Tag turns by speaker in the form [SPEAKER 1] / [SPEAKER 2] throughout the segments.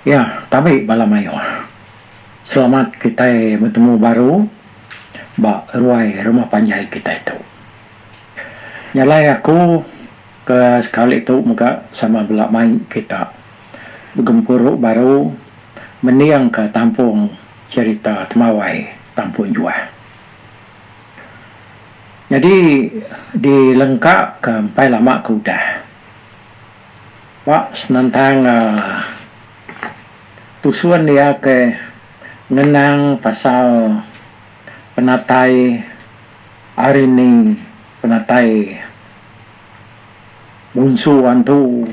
[SPEAKER 1] Ya, tabi bala mayuh. Selamat kitai betemu baru ba ruai rumah panjai kitai tu. Nya alai aku ke sekali tu mega sama bela mai kita begempuru baru mendingka tampung cherita Temawai Tampung Juah. Nyadi di lengka ke empai lama ke udah. Ba senentang tusun iya ke ngenang pasal penatai ari ni penatai bunsu antu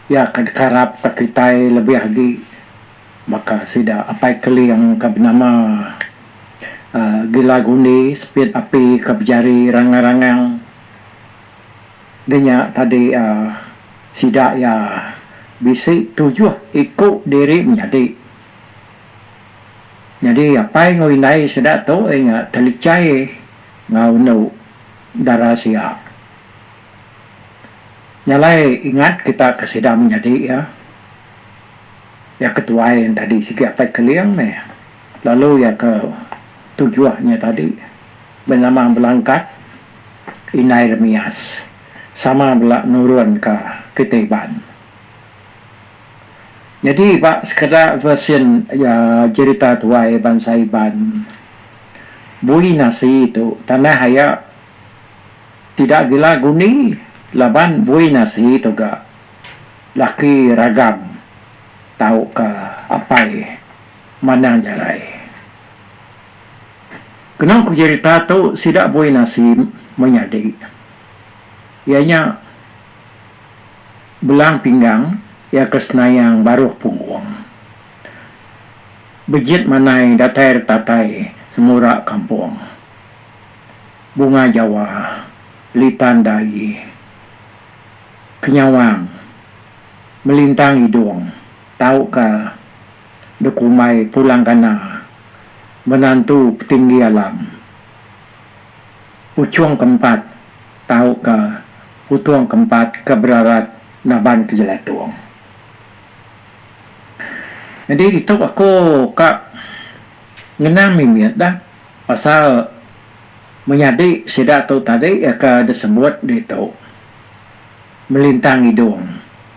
[SPEAKER 1] iya ke dikarap ka kitai lebih agi baka sida Apai Keling ke benama uhh Gila Gundi Sepit Api ke bejari rangang-rangang. Deh nya tadi sida iya bisi tujuh iku diri menyadi. Nyadi apai enggau indai sida tu iya nya Telichai enggau Endu Dara Sia. Nya alai ingat kita ke sida menyadi iya. Iya ke tuai tadi sigi apai Keling meh lalu iya ke tujuh nya tadi benama Belangkat. Indai Remias sama bela nurun ka kitai Iban. Nyadi ba sekeda version iya jerita tuai bansa Iban, Bui Nasi tu tanah aya tidak gila gundi laban Bui Nasi tu ga laki ragam tauka apai Manang Jarai. Kena ku jerita tu sida Bui Nasi menyadi iya nya Belang Pinggang iya ke Senayang Baruh Punggung. Bejit Manai datai retatai semura kampung. Bunga Jawa Litan Daie Kenyawang Melintang Idung tauka Bekumbai Pulang Gana menantu petinggi alam. Puchung kempat tauka putung kempat ke berarat naban ke jelatung. Nyadi ditu aku ka ngenang mimit dah pasal menyadi sida tu tadi ke disebut ditu Melintang Idung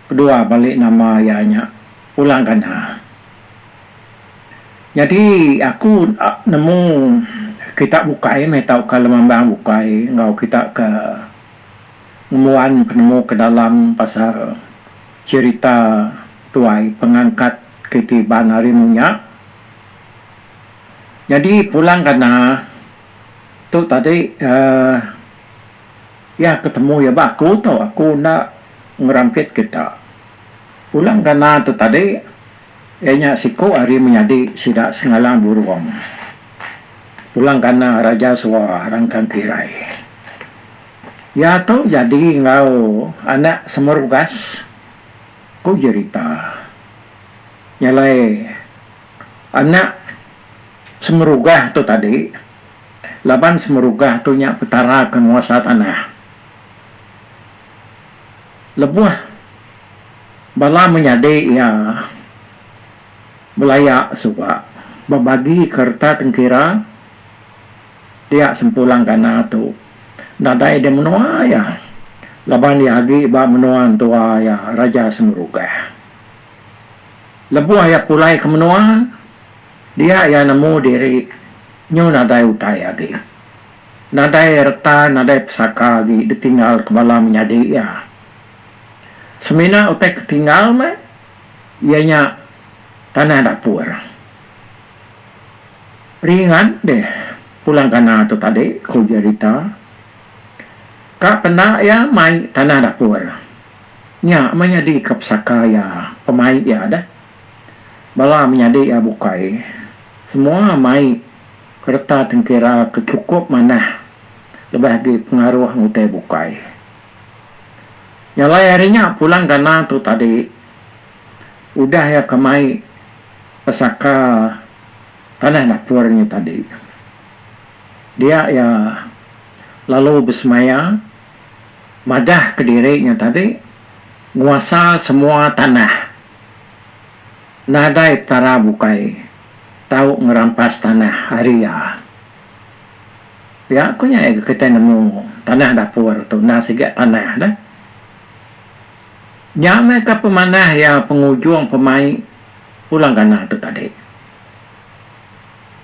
[SPEAKER 1] kedua bali nama iya nya Pulang Gana. Nyadi aku nemu kita bukai meh tauka lemambang bukai enggau kita ke ngembuan penemu ke dalam pasal cherita tuai pengangkat ke ti Iban ari munya. Nyadi Pulang Gana tu tadi uhh iya ke temu iya ba aku tu aku enda ngerampit kita. Pulang Gana tu tadi iya nya siku ari menyadi sida Sengalang Burung. Pulang Gana Raja Sua Rangkang Kirai. Iya tu jadi enggau anak Semerugas, ku jerita. Nya alai anak Semerugah tu tadi laban Semerugah tu nya petara ke nguasa tanah. Lebuh bala menyadi iya belaya suba bebagi ke reta tengkira dia Sempulang Gana tu nadai di menua iya laban iya agi ba menua entua iya Raja Semerugah. Lebuh iya pulai ke menua dia iya nemu diri nyu nadai utai agi. Nadai reta nadai pesaka agi ditinggal ke bala menyadi iya. Semina utai ke tinggal meh iya nya tanah dapur. Ringat deh Pulang Kana tu tadi ku jerita. Ka penda iya mai tanah dapur. Nya meh nyadi ke pesaka iya pemai iya deh. Bala menyadi iya bukai semua mai Reta tengkira ke chukup manah lebih agi pengaruh ngutai bukai. Nya alai ari nya Pulang Gana tu tadi udah iya ke mai pesaka tanah dapur nya tadi. Dia iya lalu besemaya madah kediri nya tadi nguasa semua tanah. Nadai petara bukai tau ngerampas tanah ari iya. Pia ku nya iya ga kitai nemu tanah dapur tu endang sigi tanah deh. Nya meh ka pemanah iya pengujung pemai Pulang Gana tu tadi.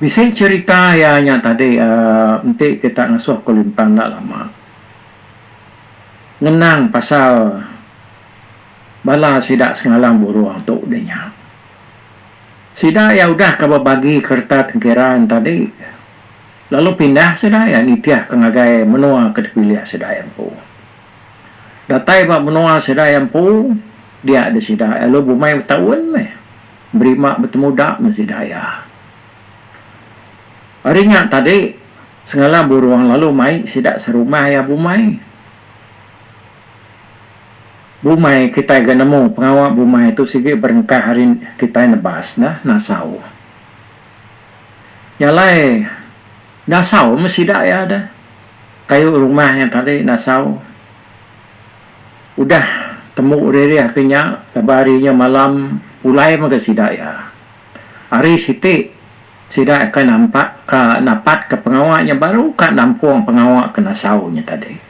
[SPEAKER 1] Bisi cherita iya nya tadi uhh enti kita ngasuh ku limpang enda lama. Ngenang pasal bala sida Sengalang Burung tu deh nya. Sida iya udah ka bebagi kereta tengkira tadi lalu pindah sida iya nitih ka ngagai menua ke dipilih sida iya empu. Datai ba menua sida iya empu dia deh sida lalu bumai betaun meh. Berima betemuda meh sida iya. Ari nya tadi, Sengala Burung lalu mai sida serumah iya bumai. Bumai kitai ga nemu pengawa bumai tu sigi berengkah ari kitai nebas neh nasau. Nya alai nasau meh sida iya deh. Kayu rumah nya tadi nasau. Udah tembu ririh ke nya laban hari nya malam pulai mega sida iya. Hari siti sida ka nampak ka napat ka pengawa nya baru ka nampung pengawa ke nasau nya tadi.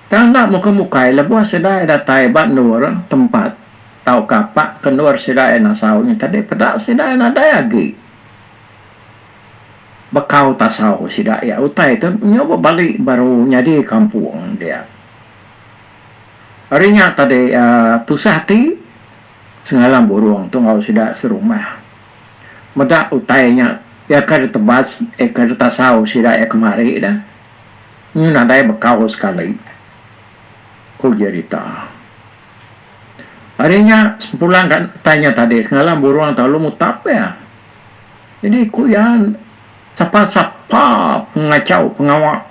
[SPEAKER 1] Tang enda muka mukai lebuh sida iya datai ba endur tempat tauka apak ke endur sida iya nasau nya tadi peda sida iya nadai agi. Bekau tasau sida iya utai tu nyau bebali baru nyadi kampung dia. Ari nya tadi tusah ati Sengalang Burung tu enggau sida serumah. Meda utai nya iya ke ditebas iya ke ditasau sida iya kemari dah nyu nadai bekau sekali, ku jerita. Ari nya sempulang utai nya tadi Sengalang Burung tu lalu mutap iya. Jadi ku iya, sapa-sapa pengachau pengawa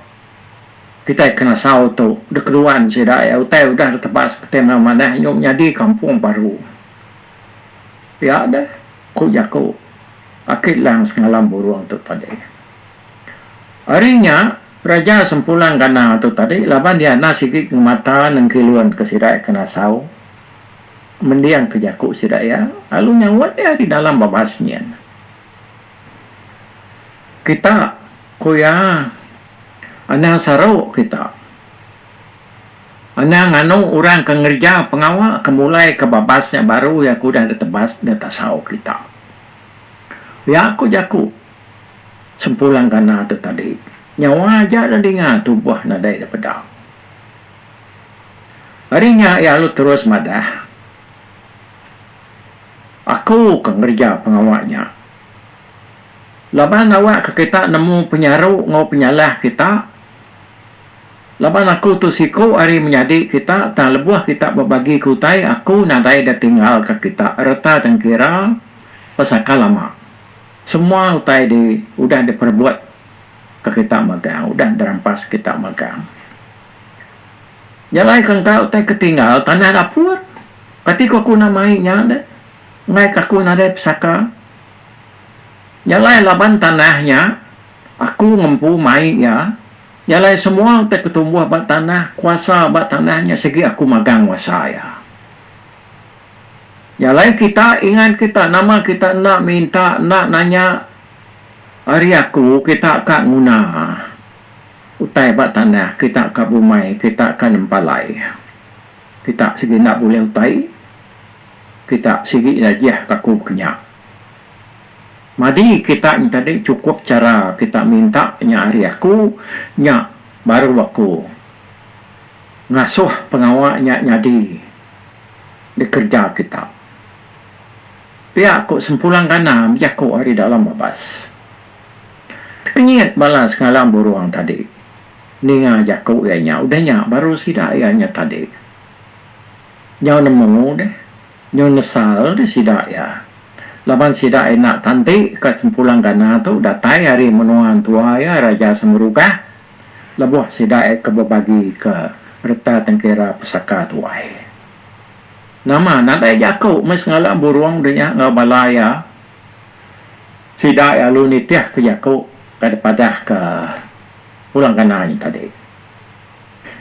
[SPEAKER 1] kitai ke nasau tu dikeduan sida iya utai udah ditebas kitai manah-manah nyu nyadi kampung baru. Pia deh, ku jaku Aki Lang Sengalam Burung tu tadi. Ari nya, Raja Sempulang Gana tu tadi laban iya enda sigi ngemata nengkilun ke sida ke nasau. Mending ke jaku sida iya, lalu nyaut iya di dalam babas nyin. Kita, ku iya, anang saru kita. Anang nganu orang ke ngereja pengawa ke mulai ke babas nya baru iya ke udah ditebas ditasau kita. Pia ku jaku Sempulang Gana tu tadi. Nyawa aja enda dinga tubuh nadai dipeda. Ari nya iya lalu terus madah, Aku ke ngereja pengawa nya. Laban awakka kita nemu penyaru enggau penyalah kita, laban aku tu siku ari menyadi kita tang lebuh kita bebagika utai aku nadai da tinggalka kita reta tengkira pesaka lama. Semua utai di udah diperebut ke kita magang, udah dirampas kita magang. Nya alai ke engka utai ke tinggal tanah dapur. Kati ku aku enda mai nya deh. Enggai ke aku nadai pesaka. Nya alai laban tanah nya aku ngempu mai iya. Nya alai semua utai ke tumbuh ba tanah, kuasa ba tanah nya sigi aku magang nguasa iya. Nya alai kita ingat kita nama kita enda minta enda nanya ari aku kita ka nguna. Utai ba tanah kita ka bumai kita ka nempalai. Kita sigi enda bulih utai. Kita sigi ngajih ka aku bekenya. Madi kita nya tadi chukup chara kita minta nya ari aku nya baru aku ngasuh pengawa nya nyadi dikereja kita. Pia ku Sempulang Gana bejaku ari dalam babas. Tekenyit bala Sengalang Burung tadi ninga jaku iya nya. Udah nya baru sida iya nya tadi nyau nemu deh, nyau nesal deh sida iya laban sida iya enda tanti ka Sempulang Gana tu datai ari menua entua iya Raja Semerugah lebuh sida iya ke bebagi ke reta tengkira pesaka tuai. Nama nadai jaku meh Sengalang Burung deh nya enggau bala iya. Sida lalu nitihka jaku ke dipadahka Pulang Gana nya tadi.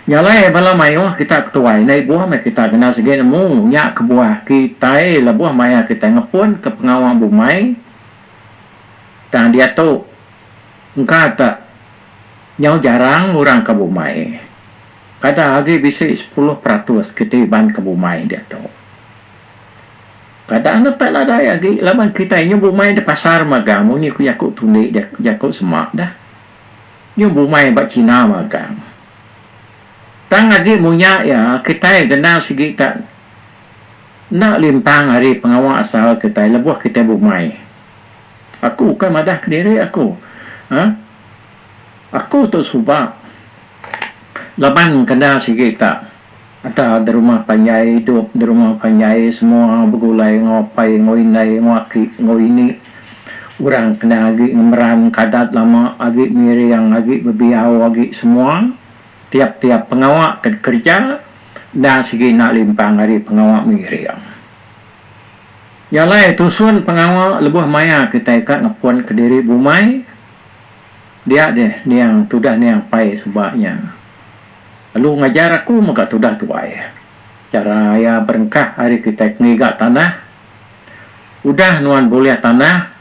[SPEAKER 1] Nya alai bala mayuh kita ketuai enda ibuh meh kita kena sigi nemu nya kebuah kitai lebuh maya kitai ngepun ke pengawa bumai tang diatu engka te nyau jarang orang ke bumai. Kada agi bisi 10% kitai Iban ke bumai diatu. Kada ne pai nadai agi laban kitai nyu bumai da pasar magang munyi ku jaku tundi jaku sema dah. Nyu bumai ba China magang. Tang agi munya iya kitai gendang sigi ka enda limpang ari pengawa asal kitai lebuh kitai bumai. Aku ukai madah kediri aku uhh aku tu suba laban kena sigi ka ata da rumah panjai idup da rumah panjai semua begulai enggau apai enggau indai enggau aki enggau ini orang kena agi ngemeran ka adat lama agi miring agi bebiau agi semua tiap tiap pengawa ke dikereja enda sigi enda limpang ari pengawa miring. Nya alai tusun pengawa lebuh maya kitai ka ngepun kediri bumai dia deh niang tudah niang pai suba nya. Lalu ngajar aku mega tudah tuai. Chara iya berengkah ari kitai ke ngiga tanah. Udah nuan bulih tanah,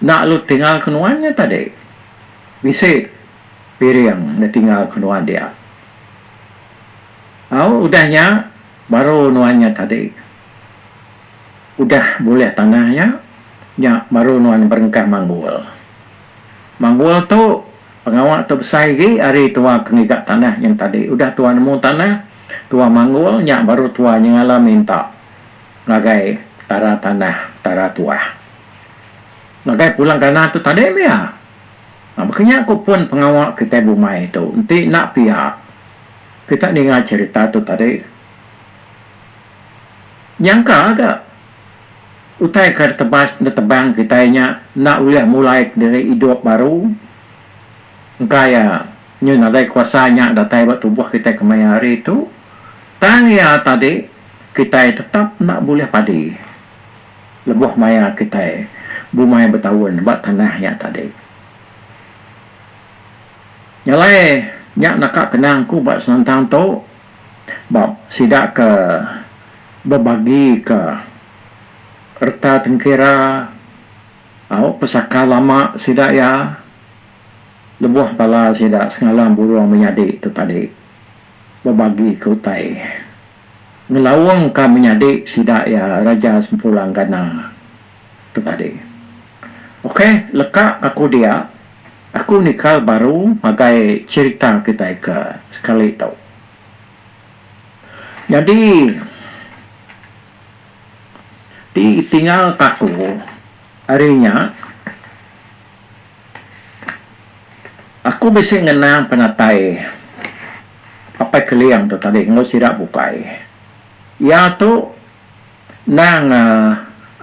[SPEAKER 1] enda lalu tinggal ke nuan nya tadi. Bisi piring da tinggal ke nuan dia. Au udah nya baru nuan nya tadi udah bulih tanah nya, nya baru nuan berengkah manggul. Manggul tu Pengawa tu besai agi ari tua ke ngiga tanah nyen tadi. Udah tua nemu tanah, tua manggul nya baru tua nyengala minta ngagai Petara Tanah, Petara Tuah. Ngagai Pulang Kana tu tadi meh iya. Baka nya ku pun pengawa kitai bumai tu. Enti enda pia, kita ninga cherita tu tadi. Nyangka ga. Utai ke ditebas ditebang kitai nya enda ulih mulai kediri idup baru. Engka iya nyu nadai kuasa nya datai ba tubuh kitai kemaya hari tu, tang iya tadi kitai tetap enda bulih padi lebuh maya kitai bumai betaun ba tanah nya tadi. Nya alai nya naka kenang ku ba senentang tu ba sida ke bebagika reta tengkira au pesaka lama sida iya lebuh bala sida sengalang burung menyadi tu tadi bebagika utai ngelaungka menyadi sida iya Raja Sempulang Gana tu tadi. Ok leka aku dia aku nikal baru ngagai cherita kitai ke sekali tu. Nyadi ti tinggal ka aku ari nya aku bisi ngenang penatai Apai Keling tu tadi enggau sida bukai. Iya tu endang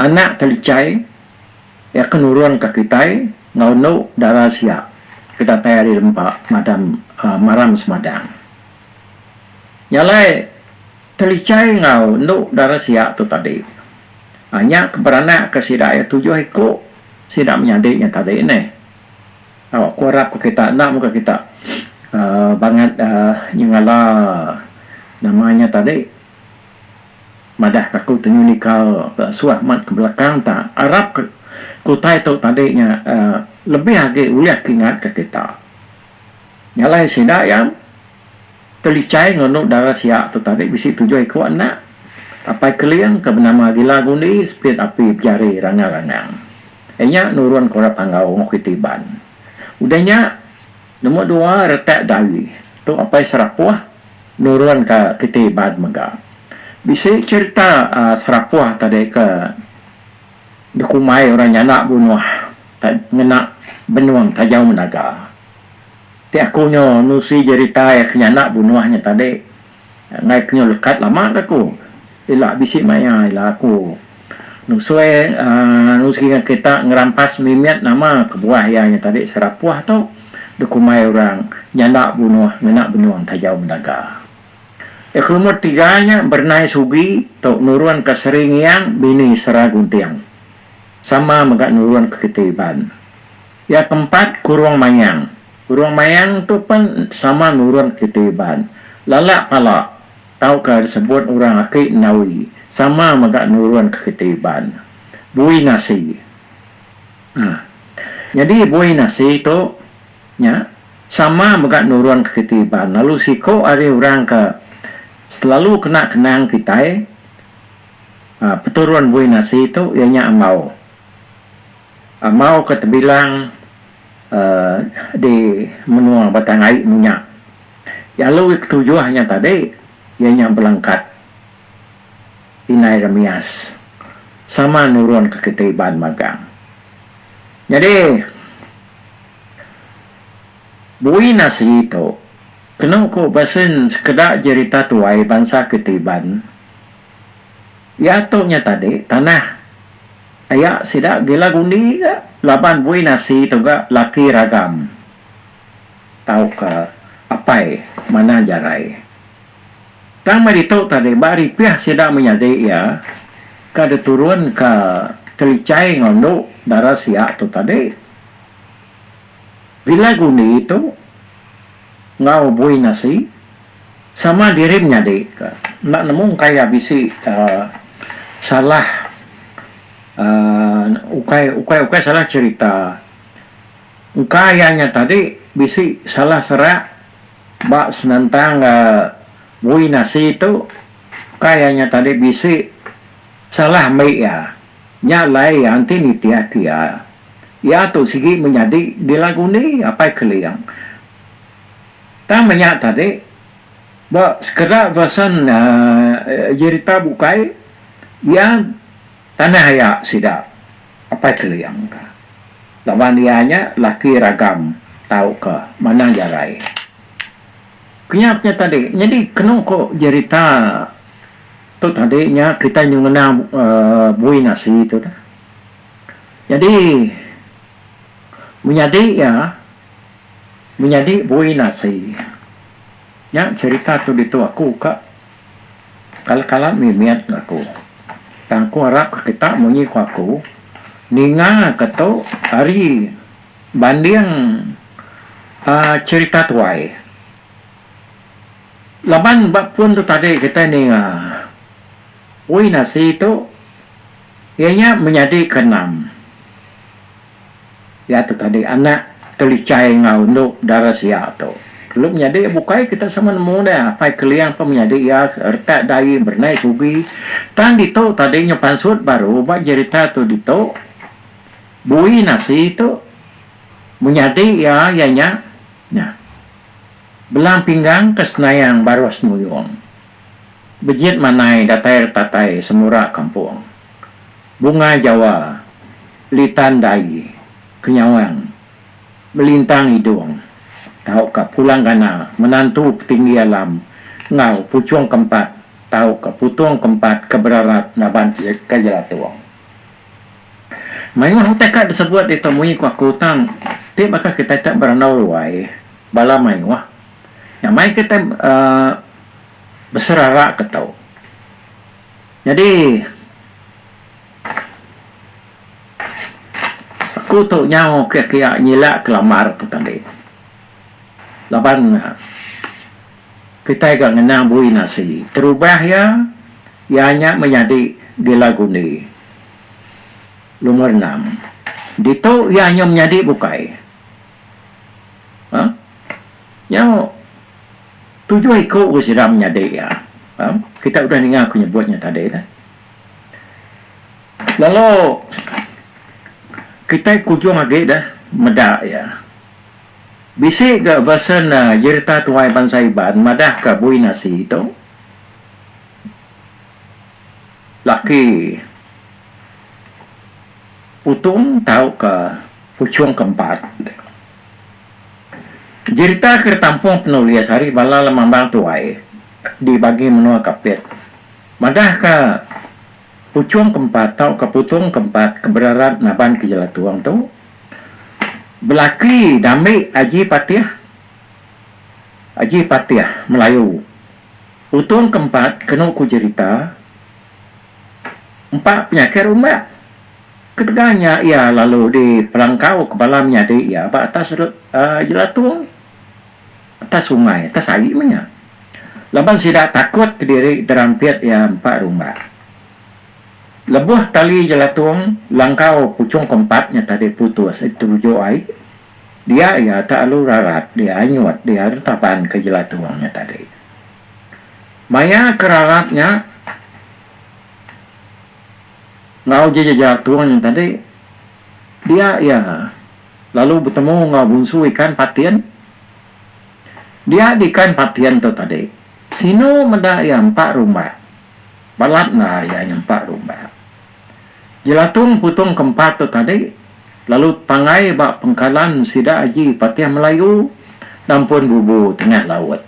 [SPEAKER 1] anak Telichai iya ke nurun ka kitai enggau endu dara sia ke datai ari lempa madam Maram Semadang. Nya alai Telichai enggau endu dara sia tu tadi. Nya ke beranak ke sida iya tujuh iku sida menyadi nya tadi neh. Au aku arap ke kita enda mega kita uhh bangat uhh nyengala nama nya tadi madah ke aku tenyu nikal suah amat ke belakang ta arap ke utai tu tadi nya uhh lebih agi ulih ke ingat ke kita. Nya alai sida iya. Telichai enggau endu dara sia tu tadi bisi tujuh iku anak. Apai Keling ke benama Gila Gundi sepit api bejari rangang-rangang. Iya nya nurun ke orang Panggau enggau Kiti Iban. Udah nya nombor dua retak Dawi tu apai Serapoh nurun ke Kiti Iban mega. Bisi cherita Serapoh tadi ke dikumbai orang nyanda bunuh ngena benung tajau menaga. Ti aku nyo nusi jerita iya ke nyanda bunuh nya tadi enggai ke nyo lekat lama ga aku. Ila bisi maya ila aku nusui aaa nusi ngan kita ngerampas mimit nama kebuah iya nya tadi serapuh tu dikumbai orang nyanda bunuh ngena benung tajau menaga. Iya ke lumur tiga nya Bernai Sugi tu nurun ka Seri Ngiang bini Sera Gunting. Sama mega nurun ke kita Iban. Iya ke empat Kurung Mayang. Burung mayang tu pen sama nurun kitai Iban. Lalak pala tauka disebut orang aki Nawi sama mega nurun ke kitai Iban. Bui nasi. Ha. Nyadi bui nasi tu nya sama mega nurun ke kitai Iban lalu siku ari orang ke selalu kena kenang kitai peturun bui nasi tu iya nya Ambau. Amau ke tebilang di menua Batang Ai munya. Lalu ketujuh nya tadi iya nya Belangkat Indai Remias sama nurun ke kitai Iban magang. Nyadi Bui Nasi tu kenu ku version sekeda jerita tuai bansa kitai Iban. Iya tu nya tadi tanah aya sida gila gundi ga laban bui nasi tu ga laki ragam tauka apai manah jarai. Tang meh ditu tadi ba ripih sida menyadi iya ka diturun ka Telichai enggau endu dara sia tu tadi. Gila gundi tu enggau bui nasi sama diri menyadi ka enda nemu engkai iya bisi uhh salah uhh ukai ukai ukai salah cherita engka iya nya tadi bisi salah serak ba senentang uhh bui nasi tu engka iya nya tadi bisi salah ambi iya. Nya alai iya enti nitih ke iya, iya tu sigi menyadi Dila Gundi apai Keling. Tang menya tadi, ba sekeda versen jerita bukai, iya tanah aya sida apai Keling ka laban iya nya laki ragam tauka manah jarai. Kenyap nya tadi nyadi kenu ko jerita. Tu tadi nya kitai nyu ngena bui nasi tu dah. Nyadi menyadi iya menyadi bui nasi nya cherita tu ditu aku ka kala kala mimit aku. Tang aku arap ka kita munyi ku aku ninga ka tu ari banding uhh cherita tuai. Laban ba pun tu tadi kitai ninga Ui Nasi tu iya nya menyadi ke enam. Iya tu tadi anak Telichai enggau endu Dara Sia tu. Lalu menyadi iya bukai kita sama nemu deh apai Keling pun menyadi iya retak daie berenai sugi. Tang ditu tadi nya pansut baru ba jerita tu ditu Bui Nasi tu menyadi iya iya nya nya. Belang pinggang ke senayang baruh semuyung. Bejit manai datai retatai semura kampung. Bunga jawa, litan dai, kenyawang, melintang idung tauka pulang gana menantu petinggi alam enggau puchung kempat tauka putung kempat ke berarat naban ke jelatung. Mayuh utai ka disebut ditu munyi ku aku tang ti baka kitai te berandau ruai bala mayuh nya mai kitai uhh beserara ke tu. Nyadi aku tu nyau kiya kiya nyila ke lambar tu tadi laban kitai ga ngenang bui nasi terubah iya iya nya menyadi gila gundi. Lumur enam. Ditu iya nyau menyadi bukai. Ha? Nyau tujuh iku ke sida menyadi iya. Ha? Kita udah ninga aku nyebut nya tadi dah. Lalu kitai kujung agi dah meda iya. Bisi ga version jerita tuai bansa Iban madahka Bui Nasi tu. Laki Putung tauka Puchung Kempat. Jerita ke ditampung penulis ari bala lemambang tuai di bagi menua Kapit madahka Puchung Kempat tauka Putung Kempat ke berarat naban ke Jelatung tu belaki dambi Aji Patih Aji Patih Melayu. Utung keempat kenu ku jerita, empa penyakit rumbak. Ketegal nya iya lalu dipelangkau ke bala menyadi iya ba atas jelatung, atas sungai, atas ai meh nya. Laban sida takut kediri derampit iya empa rumbak. Lebuh tali jelatung langkau puchung kempat nya tadi putus diterujuk ai, dia iya tak alu rarat dia anyut dia rentaban ke jelatung nya tadi. Maya ke rarat nya enggau jelatung nya tadi dia iya lalu betemu enggau bunsu ikan patin. Dia ikan patin tu tadi sinu meda iya empa rumbak. Balat enda iya nyempa rumbak. Jelatung putung kempat tu tadi lalu tanggai ba pengkalan sida aji Patih Melayu nampun bubu tengah laut.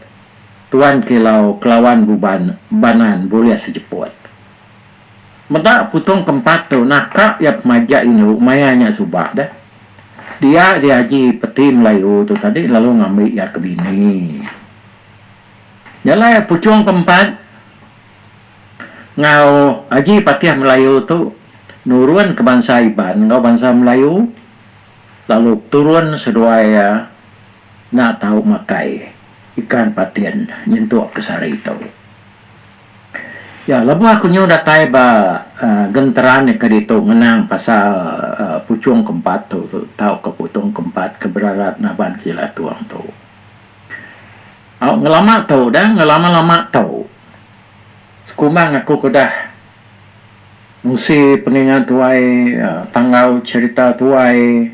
[SPEAKER 1] Tuan Kilau Kelawan Buban Banan bulih sejeput. Meda putung kempat tu naka iya pemajak indu maya nya suba deh. Dia dia aji Peti Melayu tu tadi lalu ngambi iya ke bini. Nya alai puchung kempat enggau Haji Patih Melayu tu nurun ke bansa Iban enggau bansa Melayu lalu peturun seduai iya enda tau makai ikan patin nyentuk ke sehari tu. Ya lebuh aku nyu datai ba genteran ke ditu ngenang pasal puchung kempat tu tauka putung kempat ke berarat naban Kilatung tu. Au ngelama tu dah ngelama lama tu sekumbang aku ke udah ngusi pengingat tuai panggau cherita tuai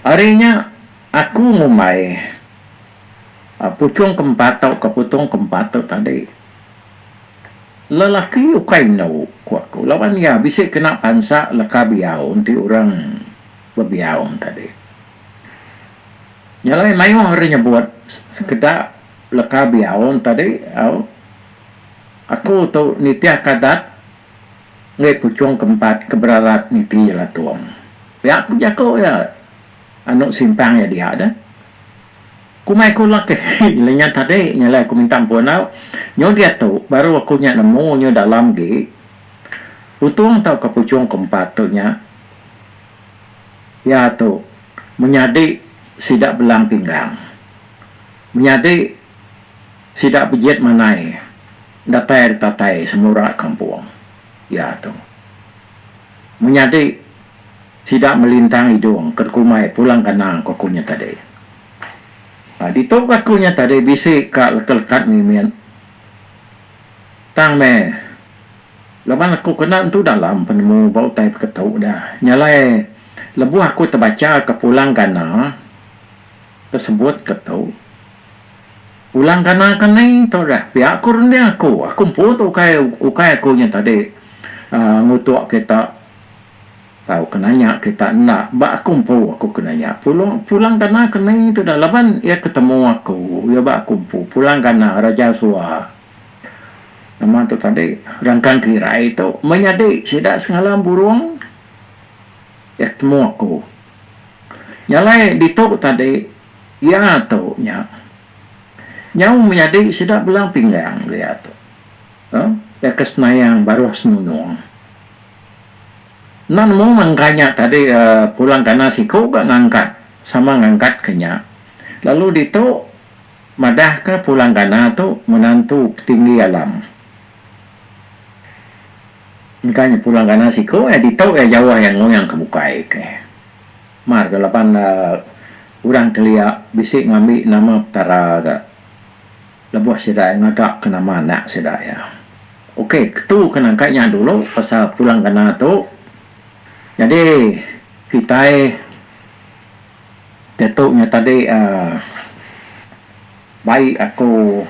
[SPEAKER 1] ari nya aku ngumbai puchung ke empat tauka putung ke empat tu tadi lelaki ukai endu ku aku laban iya bisi kena pansa leka biau enti orang bebiau tadi. Nya alai mayuh ari nyebut sekeda leka biau tadi au aku tu nitihka adat enggai puchung ke empat ke berarat niti Latung. Pia ku jaku iya anu simpang iya dia deh. Kumai ku laki nya tadi nya alai aku minta ampun au. Nyu diatu baru aku nya nemu nyu dalam agi utung tauka puchung ke empat tu nya. Iya tu menyadi sida belang pinggang. Menyadi sida bejit manai datai ari tatai semura kampung. Iya tu menyadi sida melintang idung ke kumai pulang kana ku aku nya tadi. Ditu ku aku nya tadi bisi ka lekat-lekat mimit tang meh. Laban aku kena entu dalam penemu ba utai peketu dah. Nya alai lebuh aku tebacha ke Pulang Gana tesebut ke tu. Pulang Gana ke ni tu dah pia ku runding aku. Aku empu tu ukai ukai aku nya tadi uhh ngutuk kita tauka nanya kita enda ba aku empu aku ke nanya. Pulung Pulang Gana ke ni tu dah laban iya ke temu aku iya ba aku empu Pulang Gana Raja Sua. Nama tu tadi rangkang kirai tu menyadi sida sengalam burung iya temu aku. Nya alai ditu tadi iya tu nya nyau menyadi sida belang pinggang iya tu. Iya ke senayang baruh senunung. Enda nemu mangka nya tadi pulang kana siku ga ngangkat sama ngangkat ke nya. Lalu ditu Madahka Pulang Gana tu menantu Petinggi Alam. Engka nya Pulang Gana siku iya ditu iya jauh iya nguyang ke bukai ke. Mar ke laban orang kelia bisi ngambi nama Petara ga lebuh sida iya ngaga ke nama anak sida iya. Ok ketu ke nangka nya dulu pasal Pulang Gana tu. Nyadi kitai. Diatu nya tadi uhh bai aku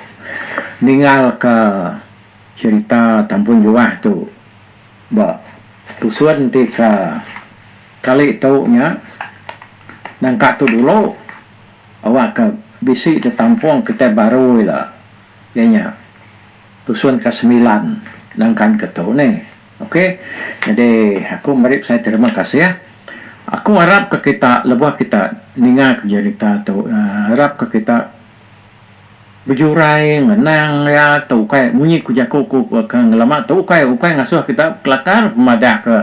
[SPEAKER 1] ninggal ka cherita Tampun Juah tu ba tusun ti ka kali tu nya nangka tu dulu awak ka bisi ditampung kitai baru ila iya nya tusun ka semilan nangkan ke tu nih. Ok nyadi aku meri besai terima kasih. Aku arap ke kita lebuh kita ninga ke jerita tu arap ke kita. Bejurai ngenang iya tu ukai munyi ku jaku ku ke ngelama tu ukai ukai ngasuh kita kelakar pemadah ke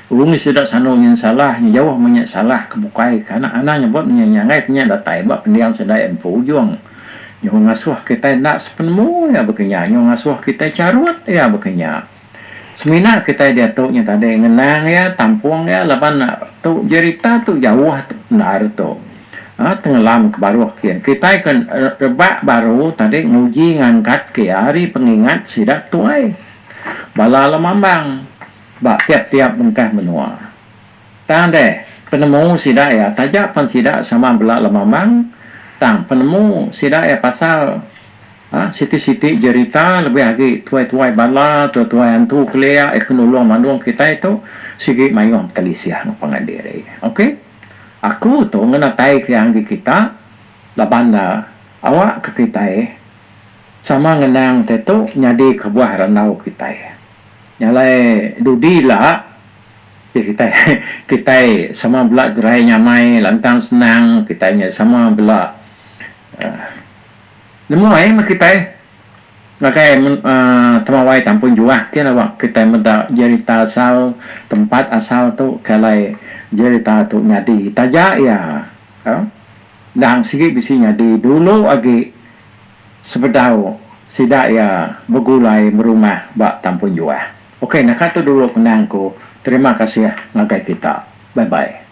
[SPEAKER 1] rumi sida sanu nyin salah nyin jauh meh nya salah ke bukai ke anak anang nyebut nya nya enggai ke nya datai ba pendiang sida iya empu ujung nyu ngasuh kitai enda sepenemu iya baka nya nyu ngasuh kitai charut iya baka nya. Semina kitai diatu nya tadi ngenang iya tampung iya laban tu jerita tu jauh endar tu. Tengelam ke baruh kin. Kitai ke rebak baru tadi nguji ngangkat ke iya ari pengingat sida tuai bala lemambang ba tiap-tiap bengkah menua. Tang deh, penemu sida iya taja pen sida sama bela lemambang tang penemu sida iya pasal siti-siti jerita lebih agi tuai-tuai bala, tuai-tuai antu kelia iya ke nulung mandung kitai tu sigi mayuh betelisih enggau pangan diri. Ok. Aku tu ngenatai ke agi kita laban awak ke kitai sama ngenang te tu nyadi kebuah randau kitai. Nya alai dudi ila ti kitai kitai sama bela gerai nyamai lantang senang kitai nya sama bela uhh nemu ai meh kitai. Ngagai temawai Tampun Juah ke lawa kitai meda jerita asal tempat asal tu ke alai jerita tu nyadi taja iya endang sigi bisi nyadi dulu agi sebedau sida iya begulai berumah ba Tampun Juah. Ok naka tu dulu kenang ku terima kasih ngagai kita. Bye bye.